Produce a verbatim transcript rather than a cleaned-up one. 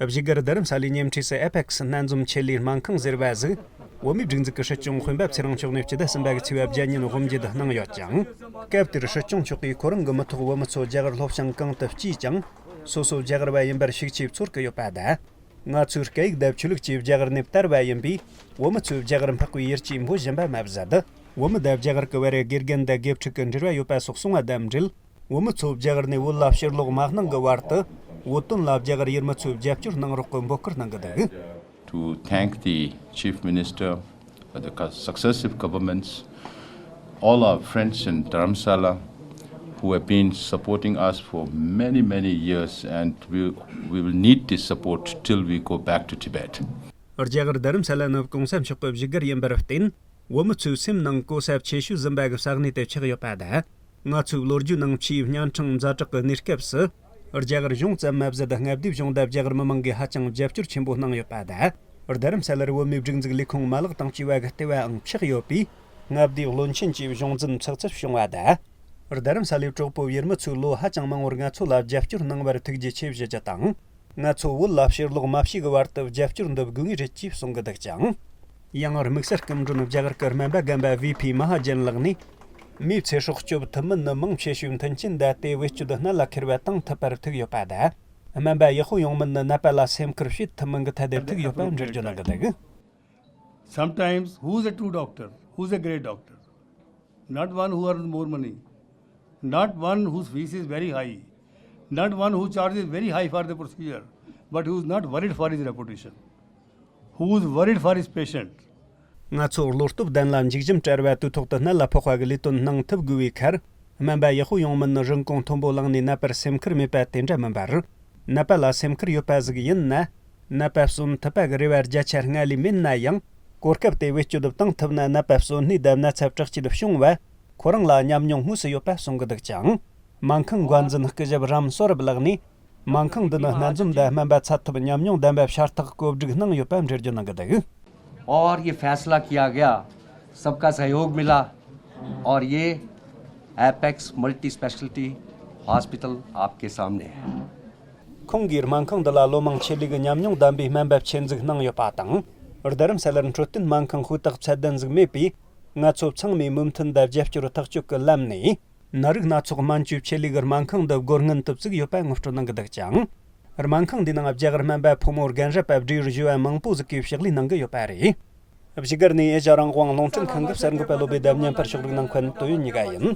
བཞུགས་སྒར་རྡ་རམ་ས་ལའི་ཉེ་འཁྲིས་སུ་ཨེ་པེག་སི་སྣ་འཛོམས་ཆེད་ལས་སྨན་ཁང་ཟེར་བ་ཟིག་བོད་མིའི་སྒྲིག་འཛུགས་ཀྱི་སྲིད་སྐྱོང་དཔོན་པོ་ཚེ་རིང་མཆོག་ནས་སྤྱི་ཟླ་གསུམ་པ་གི་ཚེས་པ་བརྒྱད་ཉིན་དབུ་འབྱེད་གནང་ཡོད་ཅིང་། སྐབས་དེར་སྲིད་སྐྱོང་མཆོག་གིས་ཁོ་རང་གི་མི་ཐོག་བོད་མི་ཚོ་རྒྱ་གར་སློབ་ཞིང་གང་དུ་སྐྱེས་ཀྱང་། སོ་སོ་རྒྱ་གར་བ་ཡིན་པར་ཤུགས་ཆེ་ཚོར་གི་ཡོད་པ་དང་། ང་ཚོའི་སྐད་ཡིག་དང་ཆོས་ལུགས་ཀྱིས་རྒྱ་གར་ནས་དར་བ་ཡིན་པས། བོད་མི་ཚོས་རྒྱ་གར་འཕགས་པའི་ཡིད་ཆེས་འབོད་བཞིན་པ་མ་ཟད། བོད་མི་དང་རྒྱ་གར་གྱི་བར་དགེ་རྒན་དང་དགེ་ཕྲུག་གི་འབྲེལ་བ་ཡོད་པ་སོགས་གསུངས་པ་དང་འབྲེལ། བོད་མི་ཚོ་རྒྱ་གར་ནས་བོད་ལ་ཕྱིར་ལོག་མ་གནང་གི་བར་དུ། བོད་དོན་ལ་རྒྱ་གར་ཡུལ་མི་ཚོས་རྒྱབ་སྐྱོར་གནང་རོགས་ཀྱི་འབོད་སྐུལ་གནང་གི་འདུག To thank the Chief Minister, the co- successive governments, all our friends in Dharamsala who have been supporting us for many, many years, and we, we will need this support till we go back to Tibet. རྒྱ་གར་རྡ་རམ་ས་ལ་ནི་གོང་ས་མཆོག་གི་བཞུགས་སྒར་ཡིན་པར་བརྟེན། བོད་མི་ཚོའི་སེམས་ནང་གོ་ས་ཆེ་ཤོས་ཟིན་པ་གི་ས་གནས་དེ་ཆགས་ཡོད་པ་དང་། ང་ཚོའི་ལོ་རྒྱུས་ནང་ཆེས་གཉན་འཕྲང་ཛ་དྲག་གི་གནས་སྐབས་སུ། རྒྱ་གར་གཞུང་ཙམ་མ་ཟད། མངའ་སྡེའི་གཞུང་དང་རྒྱ་གར་མི་མང་གིས་ཧ་ཅང་རྒྱབ་སྐྱོར་ཆེན་པོ་གནང་ཡོད་པ་དང་། རྡ་རམ་ས་ལར་བོད་མིའི་སྒྲིག་འཛུགས་ལས་ཁུངས་མ་ལག་དང་བཅས་པ་གི་ལྟེ་བའང་ཆགས་ཡོད་པས། མངའ་སྡེའི་བློན་ཆེན་གྱི་གཞུང་འཛིན་ཚགས་ཚུད་བྱུང་བ་དང་། རྡ་རམ་ས་ལའི་གྲོགས་པོ་ཡུལ་མི་ཚོས་ལོ་ཧ་ཅང་མང་བོར་ང་ཚོ་ལ་རྒྱབ་སྐྱོར་གནང་བར་ཐུགས་རྗེ་ཆེ་ཞུ་རྒྱུ་དང་། ང་ཚོ་བོད་ལ་ཕྱིར་ལོག་མ་བྱས་གི་བར་དུ་རྒྱབ་སྐྱོར་འདི་དགོས་ངེས་རེད་ཅེས་གསུང་གི་འདུག་ཅིང་། ཡང་དམིགས་བསལ་སྐུ་མགྲོན་རྒྱ་གར་གྱི་སྨན་པ་རྒན་པ་བི་ཕི་མ་ཧ་ཇན་ལགས་ནས། མིའི་ཚེ་སྲོག་སྐྱོབ་ཐུབ་མིན་ནི་མང་ཆེ་ཤོས་མཐུན་རྐྱེན་དང་དེ་བེད་སྤྱོད་སྣ་ལ་འཁེལ་བ་བཏང་ཐུབ་པར་ཐུག་ཡོད་པ་དང་། སྨན་པ་ཡག་པོ་ཡོང་མིན་ནི་ནད་པ་ལ་སེམས་ཁུར་བྱེད་ཐུབ་མིན་གྱི་ཐད་དེ་ཐུག་ཡོད་པ་འགྲེལ་བརྗོད་གནང་གི་འདུག Sometimes, who's a true doctor? Who's a great doctor? Not one who earns more money, not one whose fees is very high, not one who charges very high for the procedure, but who is not worried for his reputation, who is worried for his patient. ང་ཚོ་བློ་སྟོབས་ལྡན་ལ་འཇིགས་ཞུམ་བྲལ་བ་དུས་ཐོག་ཏུ་གནད་ལ་ཕོག་པ་གི་ལས་དོན་གནང་ཐུབ་དགོས་པའི་ཁར། སྨན་པ་ཡག་པོ་ཡོང་མིན་ནི་རིན་གོང་མཐོན་པོ་བླངས་ནས་ནད་པར་སེམས་ཁུར་མེད་པ་དེ་འདྲ་མིན་པར། ནད་པ་ལ་སེམས་ཁུར་ཡོད་པ་ཟིག་ཡིན་ན། ནད་པ་གསོན་ཐུབ་པ་གི་རེ་བ་བརྒྱ་ཆ་ལྔ་ལས་མེད་ན་ཡང་། གོ་སྐབས་དེ་བེད་སྤྱོད་བཏང་ཐུབ་ན་ནད་པ་གསོན་ནུས་དང་ན་ཚ་དྲག་སྐྱེད་བྱུང་བ། ཁོ་རང་ལ་ཉམས་མྱོང་དངོས་སུ་ཡོད་པ་གསུང་གི་འདུག་ཅིང་། སྨན་ཁང་འགོ་འཛིན་སྐུ་ཞབས་རམ་སོ་རབ་ལགས་ནས། སྨན་ཁང་འདི་ནི་སྣ་འཛོམས་དང་སྨན་པ་ཚད་ཐུབ་ཉམས་མྱོང་ལྡན་པ་ཤ་སྟག་བཀོད་སྒྲིག་གནང་ཡོད་པ་འགྲེལ་བརྗོད་གནང་གི་འདུག और ये फैसला किया गया, सबका सहयोग मिला और ये एपेक्स मल्टी स्पेशलिटी हॉस्पिटल आपके सामने है। ཁོང་གིས་སྨན་ཁང་འདི་ལ་ལོ་མང་ཆེད་ལས་ཀྱི་ཉམས་མྱོང་ལྡན་པའི་སྨན་པ་ཆེད་འཛུགས་གནང་ཡོད་པ་དང་། རྡ་རམ་ས་ལར་འཕྲོད་བསྟེན་སྨན་ཁང་ཧུར་ཐག་ཚད་ལྡན་ཟིག་མེད་པས། ང་ཚོ་ཚང་མས་མོས་མཐུན་དང་རྒྱབ་སྐྱོར་ཐག་གཅོད་ཀྱི་ལམ་ནས། ནད་རིགས་སྣ་ཚོགས་སྨན་བཅོས་ཆེད་ལས་ཀྱི་སྨན་ཁང་འདི་སྒོ་སྔོན་དུ་བཙུགས་ཡོད་པ་ངོ་སྤྲོད་གནང་གི་འདུག་ཅིང་། སྨན་ཁང་འདིའི་ནང་རྒྱ་གར་སྨན་པ་ཕོ་མོ་རྒན་རབས་པ་བགྲེས་ཡོལ་ཞུ་བ་མང་པོ་ཟིག་གིས་ཕྱག་ལས་གནང་གི་ཡོད་པ་རེད། བཞུགས་སྒར་ནས་ཨེ་ཤ་ཡ་རང་དབང་རླུང་འཕྲིན་ཁང་གི་གསར་འགོད་པ་བློ་བྷེ་དང་བརྙན་པར་ཕྱོགས་སྒྲིག་གནང་མཁན་ཏོ་ཡོན་གཉིས་ཀ་ཡིན།